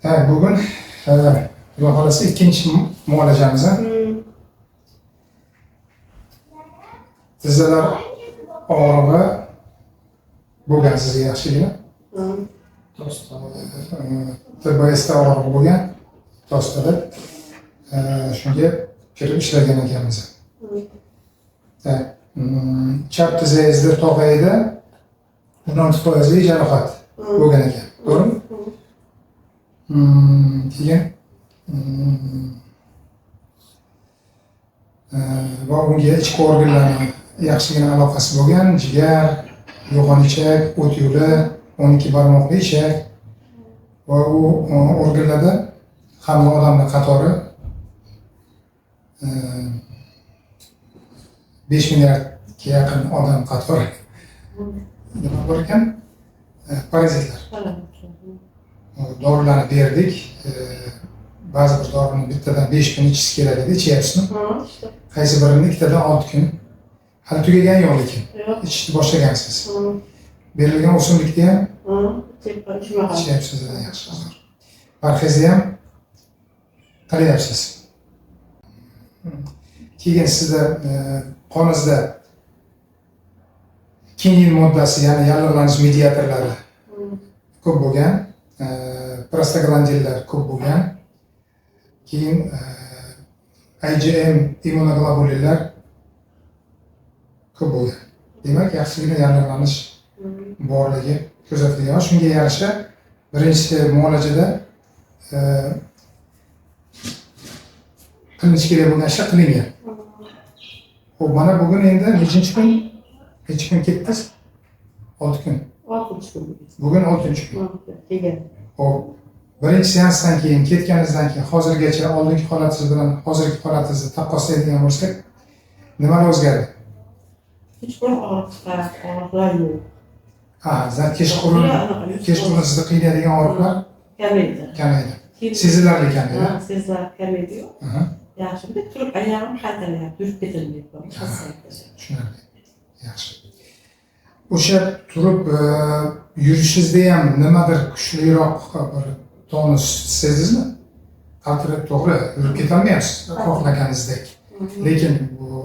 Так, bugun Xudo xohlasa ikkinchi muolajamiz. Tizzalar og'rig'i bo'lgan sizga yaxshigina. TBSda og'rig'i bo'lgan, tostada. Shunga kirib ishlagan ekanmiz. Так, chap tizzangizda tog'ayda 16 foizli jarohat bo'lgan ekan, to'g'rimi? Keyin va unga ichki organlarni yaxshigina aloqasi bo'lgan, jigar, yo'g'on ichak, o't yo'li, 12 barmoqli ichak va u organlarda hamma odamlar qatori 5 milliardga yaqin odam qatori nima bor ekan? Parazitlar. Dorilarni berdik. Ba'zi bir dorini bittadan 5 kun ichish kerak edi, ichyapsizmi? Qaysi birini ikkitadan 6 kun. Hali tugagani yo'q lekin. Ichishni boshlagansiz. Berilgan o'simlikni ham ichyapsiz, yaxshi. Parhezni ham qilyapsiz. Keyin sizda qoningizda kinin moddasi, ya'ni yallig'lanish mediatorlari ko'p bo'lgan, prostaglandinlar ko'p bo'lgan. Keyin IgM immunoglobulinlar ko'p bo'lgan. Demak, yaxshigina yallig'lanish borligi kuzatilgan. Shunga yarasha birinchi muolajada qilinishi kerak bo'lgan ishlar qilingan. Xo'p, mana bugun endi nechinchi kun? Necha kun ketdingiz? 6 kun. 6-kun. Bugun 6-kun. Kelgan. Xo'p, birinchi seansdan keyin, ketganingizdan keyin hozirgacha oldingi holatingiz bilan hozirgi holatingizni taqqoslaydigan bo'lsak, nimalar o'zgardi? Hech bir og'riq chiqar, og'riqlar yo'q. Ha, kechqurun kechqurun sizni qiynaydigan og'riqlar kamaydi. Kamaydi. Sezilarli kamaydi. Ha, sezilarli kamaydi-yu. Yaxshi. Bir turib oyog'im qaytaryapti, yurib ketolmayapman. Tushunarli. Yaxshi. O'sha turib yurishingizda ham nimadir kuchliroq bir tonus sezdingizmi? Qaltirab to'g'ri yurib ketolmayapsiz xohlaganingizdek. Lekin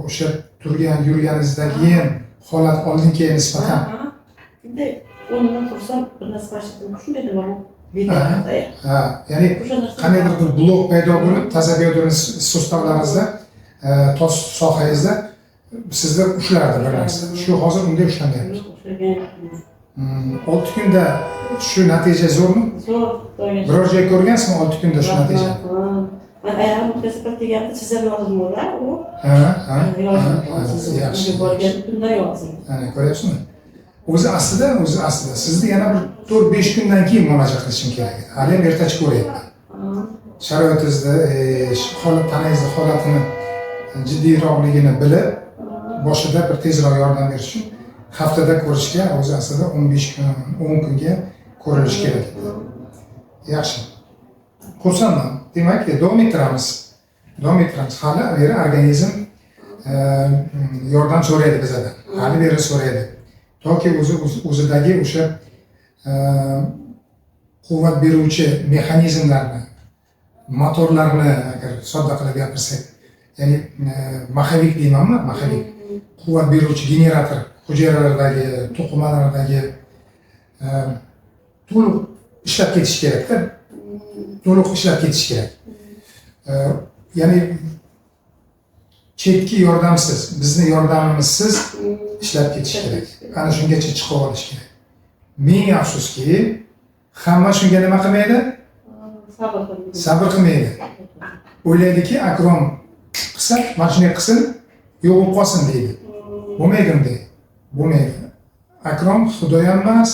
o'sha turgan, yurganingizdagi ham holat oldingiga nisbatan Bunday o'rnimdan tursam, bir narsa shunday nima bo'lib. Ha, ya'ni qandaydir bir blok paydo bo'lib, тазобедренный сустав laringizda, tos sohangizda sizni ushlardi bir narsa. Shu hozir unday ushlamayapti. 6 kunda shu natija zo'rmi? Zo'r. Biror joy ko'rgansizmi 6 kunda shu natijani? Man oyog'im o'tkazib bir deganda chizib yozdim ular, u Ha, ha, yozdim. Yaxshi. Borgan kunda yozdim. Ana ko'ryapsizmi? O'zi aslida sizni yana bir 4-5 kundan keyin muolaja qilishim kerak edi. Hali ham ertachi ko'ryapman. Sharoitingizni, holat, tanangizni holatini jiddiyroqligini bilib, boshida bir tezroq yordam berish uchun haftada ko'rishga, o'zi aslida 15 kun, 10 kunga ko'rilishi kerak edi. Yaxshi. Xursandman. Demak, davom ettiramiz. Davom ettiramiz. Hali beri organizm yordam so'raydi bizadan. Hali beri so'raydi. Toki o'zi o'zidagi o'sha quvvat beruvchi mexanizmlarni, motorlarni, agar sodda qilib gapirsak, ya'ni маховик deymanmi, маховик, quvvat beruvchi generator hujayralardagi, to'qimalardagi to'liq ishlab ketishi kerakda, to'liq ishlab ketishi kerak. Ya'ni chetki yordamsiz, bizni yordamimizsiz ishlab ketish kerak. Ana shungacha chiqib olish kerak. Ming afsuski, hamma shunga nima qilmaydi? Sabr qilmaydi. Sabr qilmaydi. O'ylaydiki, Akrom qilsa, mana shunday qilsin, yo'q bo'lib qolsin deydi. Bo'lmaydi unday. Bo'lmaydi. Akrom xudo ham emas,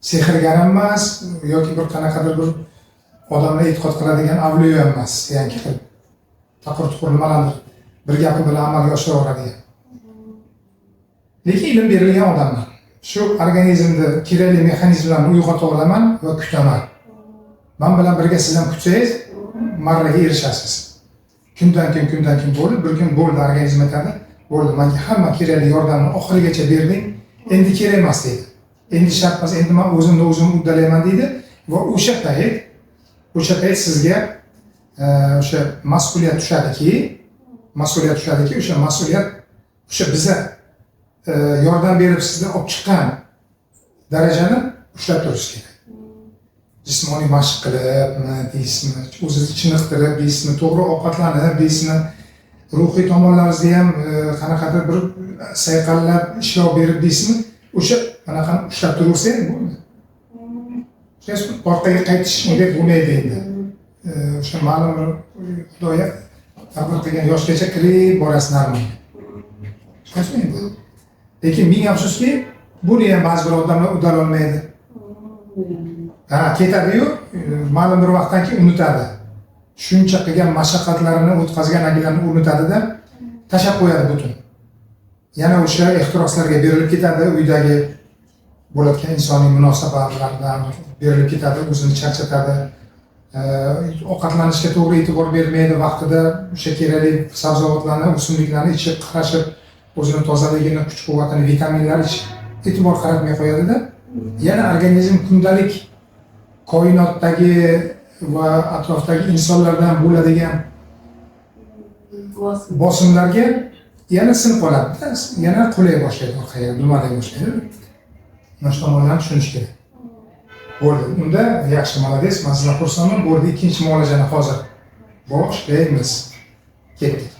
sehrgar ham emas yoki bir qanaqadir bir odamlar e'tiqod qiladigan avliyo ham emas, yangi qilib taqir tuqur nimalardir bir gapi bilan amalga oshiraveradigan. Lekin ilm berilgan odamman. Shu organizmda kerakli mexanizmlarni uyg'ota olaman va kutaman. Man bilan birga siz ham kutsangiz, marraga erishasiz. Kundan kun, kundan kun bo'lib, bir kun bo'ldi, organizm aytadi, bo'ldi, menga hamma kerakli yordamni oxirigacha berding, endi kerak emas deydi. Endi shart emas, endi man o'zimni o'zim uddalayman deydi va o'sha payt O'sha payt sizga o'sha mas'uliyat tushadiki, o'sha mas'uliyat o'sha biza yordam berib sizni olib chiqqan darajani ushlab turish kerak. Jismoniy mashq qilibmi deysizmi, o'zingizni chiniqtirib deysizmi, to'g'ri ovqatlanib deysizmi, ruhiy tomonlaringizda ham qanaqadir bir sayqallab ishlov berib deysizmi, o'sha anaqani ushlab turaversa ham bo'ldi. Orqaga qaytish unday bo'lmaydi endi. O'sha ma'lum bir Xudoya taqdir qilgan yoshgacha kirib borasiz normal. Tushunasizmi endi? Lekin ming afsuski, buni ham ba'zi bir odamlar uddalolmaydi. Ha, ketadi-yu, ma'lum bir vaqtdan keyin unutadi. Shuncha qilgan mashaqqatlarini, o'tkazgan agilarni unutadi-da, tashlab qo'yadi butun. Yana o'sha ehtiroslarga berilib ketadi, uydagi bo'layotgan insoniy munosabatlardan berilib ketadi, o'zini charchatadi. Ovqatlanishga to'g'ri e'tibor bermaydi, vaqtida o'sha kerakli sabzavotlarni, o'simliklarni ichib, qarashib, o'zini tozaligini, kuch-quvvatini, vitaminlar ichib e'tibor qaratmay qo'yadi-da. Yana organizm kundalik koinotdagi va atrofdagi insonlardan bo'ladigan bosimlarga yana sinib qoladi-da, yana qulay boshlaydi, orqaga dumalay boshlaydi. Mana shu tomonlarni tushunish kerak. Bo'ldi. Unda yaxshi, молодец, men sizdan xursandman. Bo'ldi, ikkinchi muolajani hozir boshlaymiz. Ketdik.